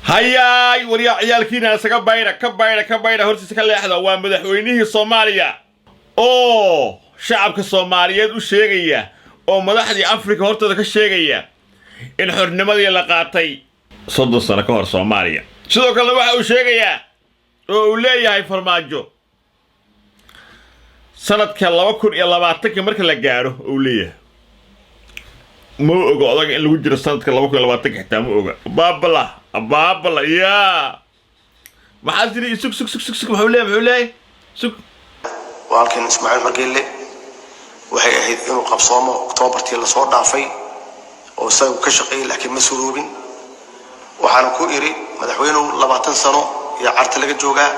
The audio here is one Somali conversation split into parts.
Hayaay, waryaa, ciyaalkiina isaga bayra, ka bayra, ka bayra, hortiisa ka leexda. Waa madaxweynihii Soomaaliya oo shacabka Soomaaliyeed u sheegaya oo madaxdii Afrika hortooda ka sheegaya in xornimadii la qaatay 30 sano ka hor Soomaaliya. Sidoo kalena waxa uu sheegayaa oo uu leeyahay Farmaajo, sanadka 2020-ka marka la gaadho, uu leeyahay, ma oga odaga in lagu jiro sanadka 2020-ka, xitaa ma oga. Baabala baabala yaa, maxaa tiri? Sug, sug, sug, sug, sug. Muxuu leeyahay? Muxuu leeyahay? Sug. Walaalkeen Ismaaciil Margeelle, waxay ahayd inuu qabsoomo Oktoobartii lasoo dhaafay oo isagu ka shaqeeyey, laakiin ma suroobin. Waxaana ku iri, madaxweynuhu, 20 sano iyo Carta laga joogaa,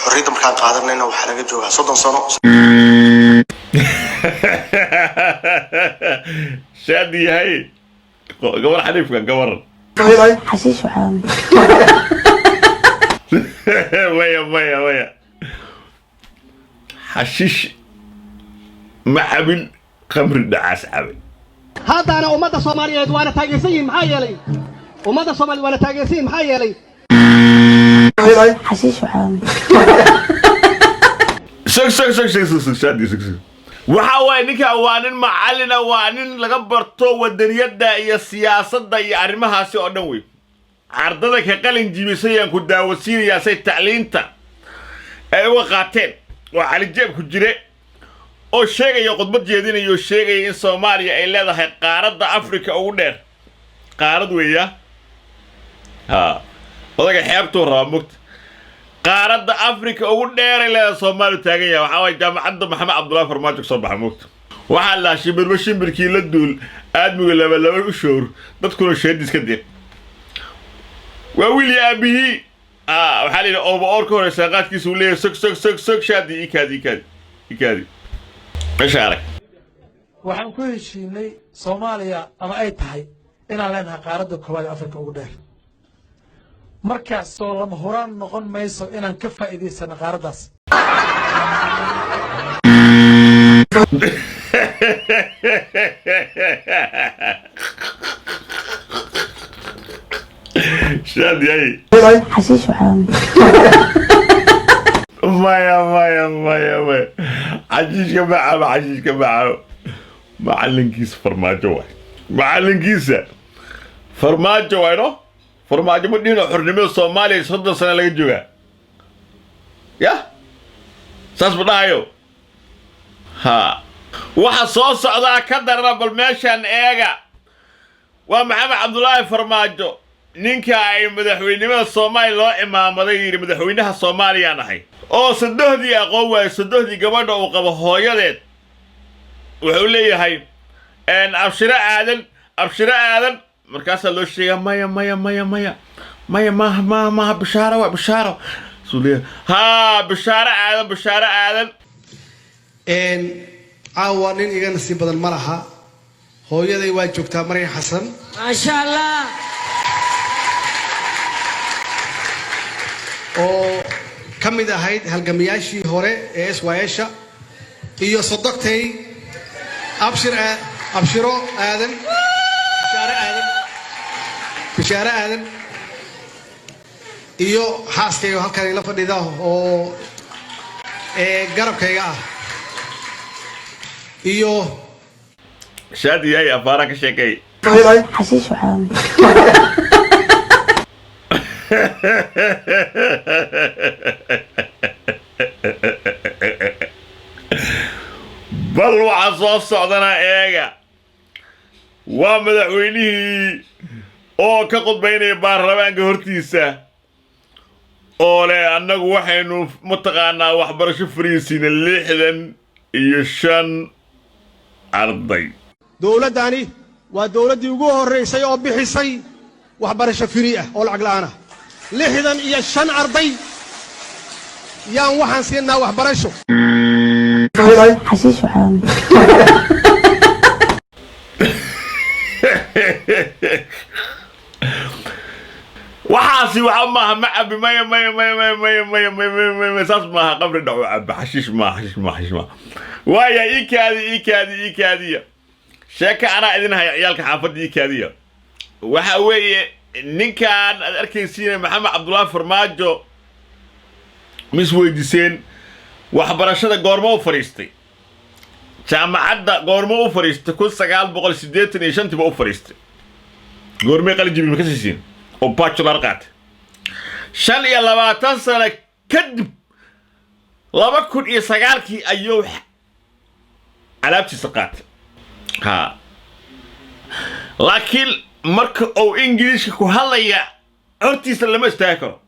xorriyadda markaan qaadanayna waxaa laga joogaa 30 sano. Shaadi yahay gabar xariifka gabar. Xashiish waxaa. Maya, maya, maya, xashiish ma cabin, khamri dhacaas cabay. Haddana ummadda Soomaaliyeed waana taageersan yihiin. Maxaa yeelay, ummadda Soomaaliyeed waana taageersan yihiin. Maxaa yeelay, Xashiish waxaa. Sug, sug, sug, sug, sug, sug, shaadi, sug, sug. Waxa waaye, ninka waa nin macallina, waa nin laga barto wadaniyadda iyo siyaasadda iyo arrimahaasi oo dhan wey. Ardada ka qalin jibisayaan ku daawasiinayaa say tacliinta ay uga qaateen oo Calijeeb ku jire oo sheegaya, khudbad jeedinaya oo sheegaya in Soomaaliya ay leedahay qaaradda Afrika ugu dheer. Qaarad weeya ha, odaga xeebtuu rabaa mugta. Qaaradda Afrika ugu dheeray leedahay Soomaaliya taagan yahay. Waxaa waaye jaamacadda Maxamed Cabdullahi Farmaajo kasoo baxa mugta. Waxaa la shimbirba shimbirkii la duul, aadmiga laba laba u showr, dadkuna sheedis ka diiq. Waa wiil iyo aabihii. Waxaa la yidhi ooba oor ka horeysa qaadkiisa uu leeyahay. Sog, sog, sog, sog, shaadi, ikaadi, ikaadi, ikaadi, meesha arag. Waxaan ku heshiinay Soomaaliya ama ay tahay inaan leenahay qaaradda koowaad ee Afrika ugu dheer. Markaasoo lama huraan noqon mayso inaan ka faa'iidaysano qaaraddaas. Shaadi ay. Xashiish waxaa. Maya, maya, maya, maya, xashiishka ma cabo, xashiishka ma cabo. Macalinkiisa Farmaajo waay, macalinkiisa Farmaajo waay. No, Farmaajo ma dhihino xornimada Soomaaliya 30 sano laga joogaa ya, saas ma dhahayo. Ha, waxa soo socdaa ka darana. Bal meeshaan eega, waa Maxamed Cabdulaahi Farmaajo, ninka ay madaxweynimada Soomaaliya loo imaamaday, yidhi madaxweynaha Soomaaliyaan ahay, oo sadohdii aqoon waayo. Sadohdii gabadha uu qabo hooyadeed wuxuu leeyahay Abshiro Aadan, Abshiro Aadan. Markaasaa loo sheegaa, maya, maya, maya, maya, maya, maaha, maaha, maaha, Bishaaro waa Bishaaro. Suu leeyahay, haa, Bishaaro Aadan, Bishaaro Aadan. Caawa nin iga nasiib badan ma laha. Hooyaday waa joogtaa, Maryan Xasan. Maasha Allah. Oo ka mid ahayd halgamayaashii hore ee SYSha, iyo sodogtay Abshir, Abshiro Aadan, Bishaare Aadan, Bishaare Aadan, iyo xaaskayga halkan ila fadhida oo ee garabkayga ah iyo Shaadi yahay, afaara ka sheekay. Xashiish waxaa. Bal waxa soo socdana eega, waa madaxweynihii oo ka khudbaynaya baarlamaanka hortiisa oo leh, annagu waxaynu mataqaanaa waxbarasho fariisiina 65 arday. Dowladdani waa dowladdii ugu horraysay oo bixisay waxbarasho free ah oo lacag la'aan ah. 65 arday yaan waxaan siinaa waxbarasho. Xashiish waxaa. Waxaasi waxa maaha, ma cabi, maya, maya, maya, maya, maya, maya, maya, maya, maya, maya, saas maaha. Qabri dhaco caba, xashiish maaha, xashiish maaha, xashiish maaha. Waaya, ii kaadi, ii kaadi, ii kaadiya, sheeka anaa idin haya, ciyaalka xaafadda, ii kaadiya. Waxa weeye Ninkan aad arkaysiin, Maxamed Cabdullaahi Farmaajo, mis weydiiseen waxbarashada goormo u fadhiistay? Jaamacadda goormo u fadhiistay? 1985-iiba u fadhiistay. Goormay qalin jibi ma ka siisiin oo bachelor qaatay? 25 sano kadib, 2009-kii ayuu alaabtiisa qaatay. Ha, laakiin marka uu Ingiliishka ku hadlaya, hortiisa lama istaagi karo,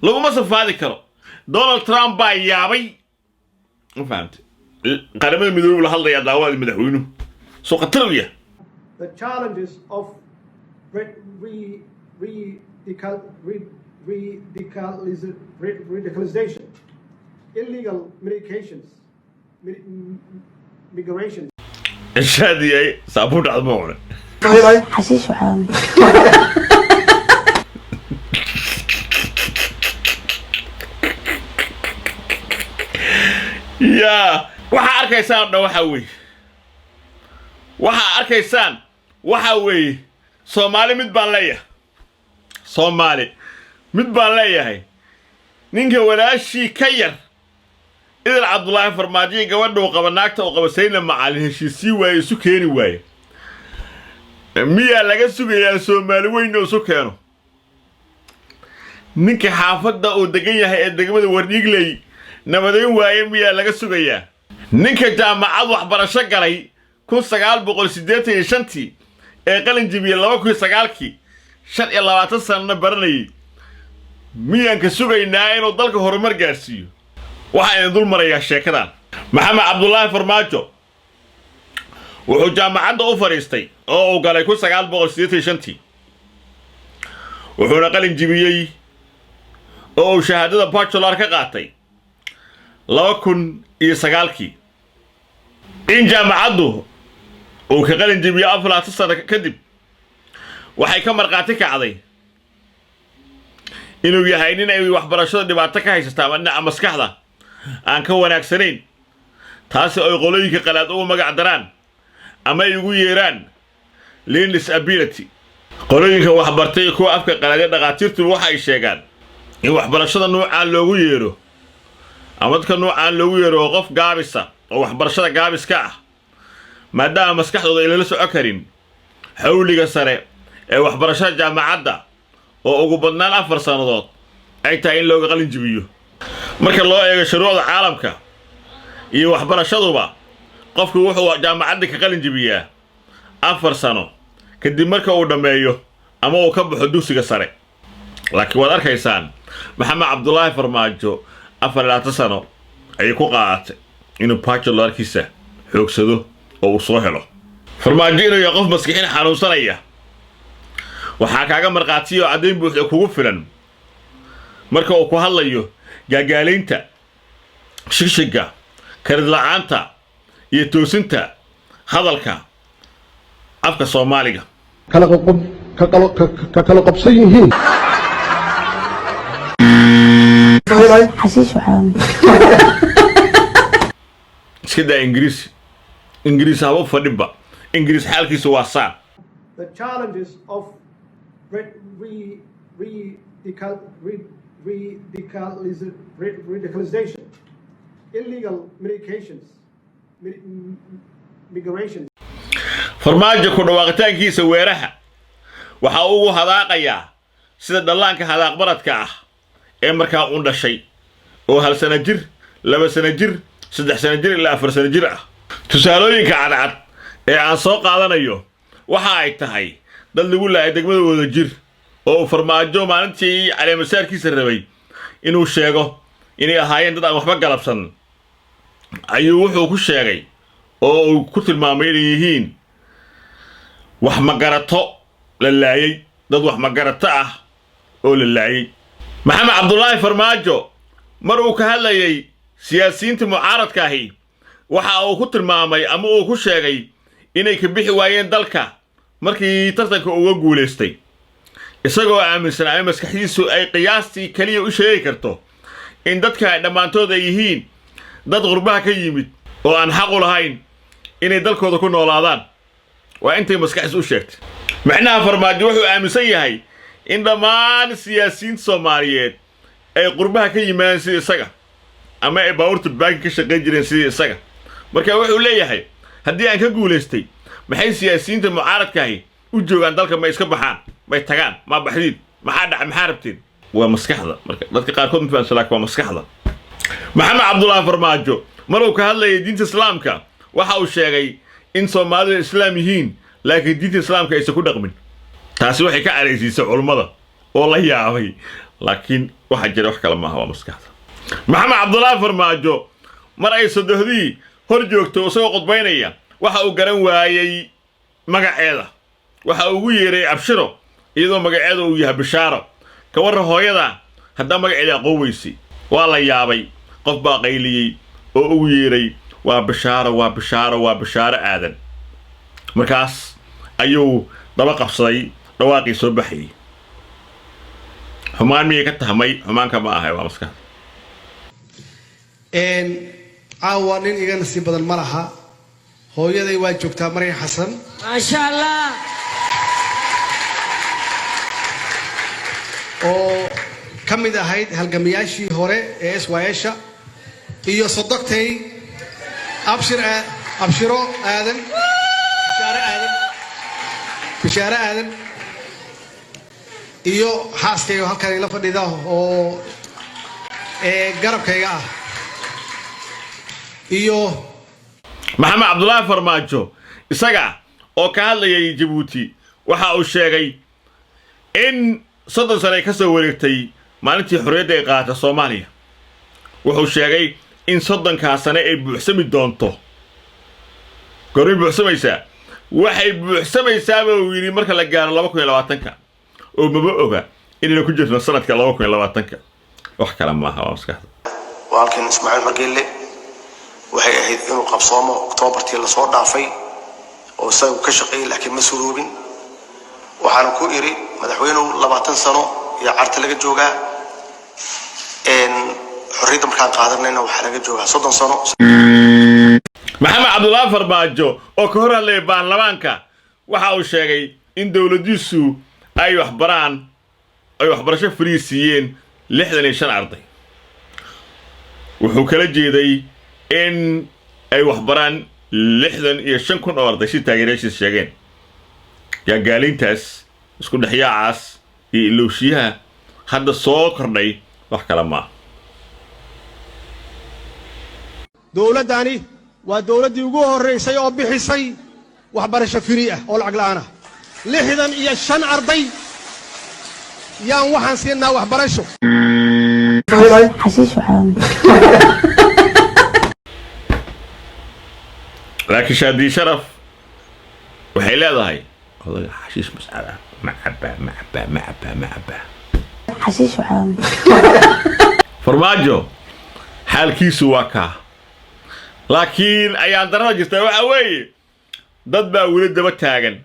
laguma safaadi karo. Donald Trump baa yaabay, ma fahamtay? Qaramada Midoobey la hadlayaa, daawada madaxweynuhu soo khatar u yahay. The challenges of radicalization, illegal medications, migration. Cishaadiyay saabuun dhacdo ma cune. Xashiish waxaa waaye. Yaa, waxaa arkaysaan o dhan waxaa weeye, waxaa arkaysaan waxaa weeye, Soomaali mid baan leeyahay, Soomaali mid baan leeyahay. Ninka walaashii ka yar, Idil Cabdulaahi Farmaajo, gabadha uu qaba, naagta uu qaba, Sayna Macalin, heshiisii waaye, isu keeni waaye, miyaa laga sugayaa Soomaali weyn oo isu keeno? Ninka xaafadda uu degan yahay ee degmada Wardhiigley nabadeyn waaye, miyaa laga sugayaa? Ninka jaamacad waxbarasho galay 1985-tii ee qalin jibiyey 2009-kii, 25 sanana baranayay, miyaan ka sugaynaa inuu dalka horumar gaarsiiyo? Waxaa idin dul marayaa sheekadan. Maxamed Cabdulaahi Farmaajo wuxuu jaamacadda u fadhiistay oo uu galay 1985-tii, wuxuuna qalin jibiyey oo uu shahaadada bachelor ka qaatay 2009-kii. In jaamacaddu uu ka qalin jibiyo 24 sano kadib waxay ka markhaati kacday inuu yahay nin ay waxbarashada dhibaato ka haysata ama dhinaca maskaxda aan ka wanaagsanayn, taasi ay qolooyinka qalaad ugu magac daraan ama ay ugu yeeraan learning disability. Qolooyinka waxbartay iyo kuwa afka qalaadee dhakhaatiirtuba waxa ay sheegaan in waxbarashada nuucaan loogu yeero ama dadka nuucaan loogu yeero oo qof gaabisa oo waxbarashada gaabis ka ah, maadaama maskaxdooda ay lala soco karin xawliga sare ee waxbarashada jaamacadda, oo ugu badnaan 4 sannadood ay tahay in looga qalin jibiyo. Marka loo eego shuruucda caalamka iyo waxbarashaduba, qofku wuxuu jaamacadda ka qalin jibiyaa 4 sano kadib marka uu dhammeeyo ama uu ka baxo dugsiga sare. Laakiin waad arkaysaan, Maxamed Cabdulaahi Farmaajo 24 sano ayay ku qaadatay inuu bachelorkiisa xoogsado oo uu soo helo. Farmaajo inuu yahay qof maskixiin xanuunsanaya waxaa kaaga markhaatiya oo caddayn buuxda kugu filan marka uu ku hadlayo gaagaalaynta, shigshiga, karidla'aanta iyo toosinta hadalka afka Soomaaliga. Kala qoqob ka kala ka kala qabsan yihiin. Xashiish waxaa waaye. Iska daa Ingiriisi, Ingiriis haba fadhinba, Ingiriis xaalkiisa waa saan. The challenges of radicalization, illegal medications, migration. Farmaajo ku dhawaaqitaankiisa weeraha waxa uu ugu hadaaqayaa sida dhallaanka hadaaqbaradka ah ee markaa uun dhashay, oo 1 sano jir, 2 sano jir, 3 sano jir ilaa 4 sano jir ah. Tusaalooyinka cadcad ee aan soo qaadanayo waxa ay tahay dad lagu laayay degmada Wada Jir, oo uu Farmaajo maalintii caleemasaarkiisa rabay inuu sheego inay ahaayeen dad aan waxba galabsan, ayuu wuxuu ku sheegay oo uu ku tilmaamay inay yihiin wax magarato la laayay, dad wax magarato ah oo la laayay. Maxamed Cabdulaahi Farmaajo mar uu ka hadlayay siyaasiyiinta mucaaradka ahi, waxa uu ku tilmaamay ama uu ku sheegay inay ka bixi waayeen dalka markii tartanka uga guulaystay, isagoo aaminsanaa in maskaxdiisu ay qiyaastii keliya u sheegi karto in dadka ay dhammaantood ay yihiin dad qurbaha ka yimid oo aan xaq u lahayn inay dalkooda ku noolaadaan. Waa intay maskaxdiisu u sheegtay. Macnaha, Farmaajo wuxuu aaminsan yahay in dhammaan siyaasiyiinta Soomaaliyeed ay qurbaha ka yimaadeen sidii isaga, ama ay baabuurta baanki ka shaqayn jireen sidii isaga. Marka wuxuu leeyahay, haddii aan ka guulaystay, maxay siyaasiyiinta mucaaradkaahi u joogaan dalka? Ma iska baxaan? May tagaan? Ma baxdiin? Maxaa dhaca? Maxaa rabteen? Waa maskaxda. Marka dadka qaarkood ma fahamsan, laakiin waa maskaxda Maxamed Cabdulaahi Farmaajo. Maruu ka hadlayay diinta Islaamka, waxa uu sheegay in Soomaalidu Islaam yihiin, laakiin diinta Islaamka aysan ku dhaqmin. Taasi waxay ka caraysiisay culummada oo la yaabay, laakiin waxaa jira wax kale maaha, waa maskaxda Maxamed Cabdulaahi Farmaajo. Mar ay sodohdii hor joogto isagoo qudbaynaya, waxa uu garan waayey magaceeda. Waxa uu ugu yeeray Abshiro, iyadoo magaceeda uu yahay Bishaaro. Ka warran hooyada haddaa magaceeda aqoon weysay? Waa la yaabay. Qof baa qayliyey oo ugu yeeray, "Waa Bishaaro, waa Bishaaro, waa Bishaaro Aadan." Markaas ayuu daba qabsaday dhawaaqii soo baxayay. Xumaan miyay ka tahmay? Xumaanka ma ahay, waa maskaxda. Caawa nin iga nasiib badan ma laha. Hooyaday waa joogtaa, Maryan Xasan. Maasha Allah. Oo ka mid ahayd halgamayaashii hore ee SYL-sha, iyo sodogtay Abshir, Abshiro Aadan, Bishaare Aadan, Bishaare Aadan, iyo xaaskayga halkan ila fadhida oo garabkayga ah iyo Maxamed Cabdulaahi Farmaajo isaga oo ka hadlayay Jabuuti, waxa uu sheegay in 30 sano ay ka soo wareegtay maalintii xorriyadda ay qaata Soomaaliya. Wuxuu sheegay in 30-kaa sane ay buuxsami doonto. Goormay buuxsamaysaa? Waxay buuxsamaysaaba uu yidhi marka la gaaro 2020-ka, oo maba oga inaynu ku jirno sanadka 2020-ka. Wax kale maaha, waa maskaxda. Walaalkeen Ismaaciil Margeelle waxay ahayd inuu qabsoomo Oktoobartii lasoo dhaafay oo isagu ka shaqeeyey, laakiin ma suroobin. Waxaana ku iri, madaxweynuhu, 20 sano iyo Carta laga joogaa, xorriyadda markaan qaadanayna waxaa laga joogaa 30 sano. Maxamed Cabdulaahi Farmaajo oo ka hor hadlayay baarlamaanka, waxa uu sheegay in dowladdiisu ay waxbaraan, ay waxbarasho free siiyeen 65 arday. Wuxuu kala jeeday in ay waxbaraan 65,000 oo arday, si taageerayaashiis sheegeen. Gaagaaliintaas, isku dhexyaacaas iyo ilowshiyaha hadda soo kordhay wax kale maaha. Dowladdani waa dowladdii ugu horraysay oo bixisay waxbarasho free ah oo lacag la'aan ah. 65 arday yaan waxaan siinaa waxbarasho. Xashiish waxaa. Laakiin Shaadii Sharaf waxay leedahay, odaga xashiish mascaba ma cabaa, ma cabaa, ma cabaa, ma cabaa. Xashiish waxaa. Farmaajo xaalkiisu waa kaa, laakiin ayaan darada jirtaa waxa weeye dad baa weli daba taagan.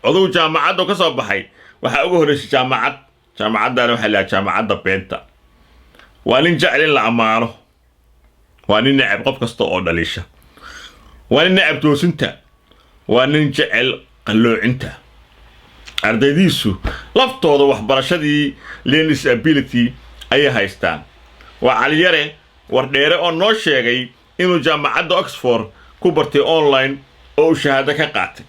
Odugu jaamacadda ka soo baxay waxaa uga horreysay jaamacad, jaamacaddaana waxaa lahaa jaamacadda beenta. Waa nin jecel in la ammaano, waa nin necab qof kasta oo dhaliisha, waa nin necab toosinta, waa nin jecel qalloocinta. Ardaydiisu laftooda waxbarashadii learning disability ayay haystaan. Waa Caliyare Wardheere oo noo sheegay inuu jaamacadda Oxford ku bartay online oo uu shahaado ka qaatay.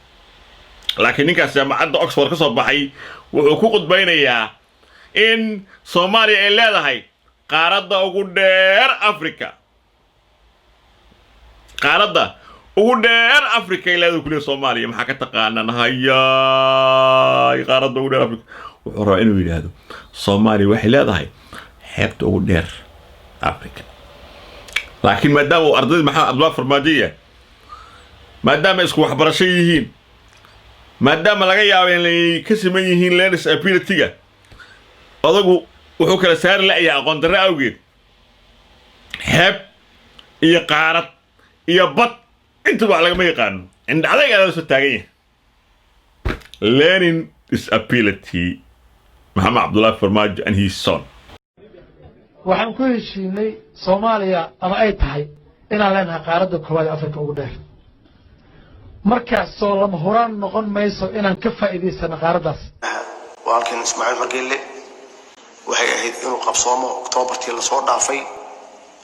Laakiin ninkaas jaamacadda Oxford ka soo baxay wuxuu ku khudbaynayaa in Soomaaliya ay leedahay qaaradda ugu dheer Africa. Qaaradda ugu dheer Africa ay leedahay kuliya Soomaaliya. Maxaa ka taqaanaan? Hayaay, qaaradda ugu dheer Africa. Wuxuu rabaa inuu yidhaahdo Soomaaliya waxay leedahay xeebta ugu dheer Africa. Laakiin maadaama uu ardayda Maxamed Cabdullahi Farmaajo yahay, maadaama isku waxbarasho yihiin, maadaama laga yaabo inay ka siman yihiin learning disability-ga, odagu wuxuu kala saari la'yahay aqoon darre awgeed xeeb iyo qaarad iyo bad intaba wax lagama yaqaano. Indha adayg ayaa soo taagan yahay. Learning disability, Maxamed Cabdullahi Farmaajo and his son. Waxaan ku heshiinay Soomaaliya ama ay tahay inaan leenahay qaaradda koowaad ee Afrika ugu dheer. Marka soo lama huraan noqon mayso inaan ka faa'iidaysano qaaraddaas. Walaalkeen Ismaaciil Cumar Geelle waxay ahayd inuu qabsoomo Oktoobartii lasoo dhaafay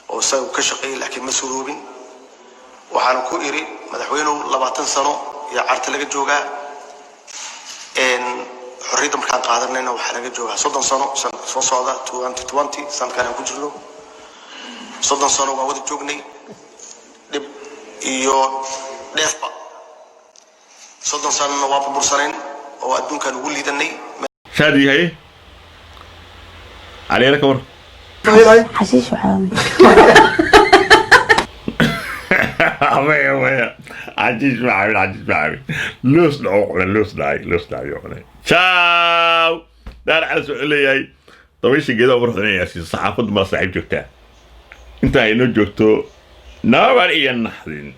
oo isaga ka shaqeeyey, laakiin ma suroobin. Waxaana ku iri, madaxweynuhu, 20 sano iyo Carta laga joogaa, xorriyadda markaan qaadanayna waxaa laga joogaa 30 sano. Sanadka soo socda, 2020, sanadkaan aan ku jirno, 30 sano waan wada joognay, dhib iyo dheefba. 30 sanona waa burbursanayn oo adduunkaan ugu liidanay. Shaadi, haye, Caliyare, ka war? Xashiish waxaa. Maya, maya, xashiish ma cabin, xashiish ma cabin. Loos dhaco cunay, loos dhacay, loos dhacay cunay. Ciao. Daar Calas wuxuu leeyahay dabaysha geedaha ugu ruxdanaya. Saxaafaddu ma saaxiib joogtaa inta ay noo joogto nabar iyo naxdin.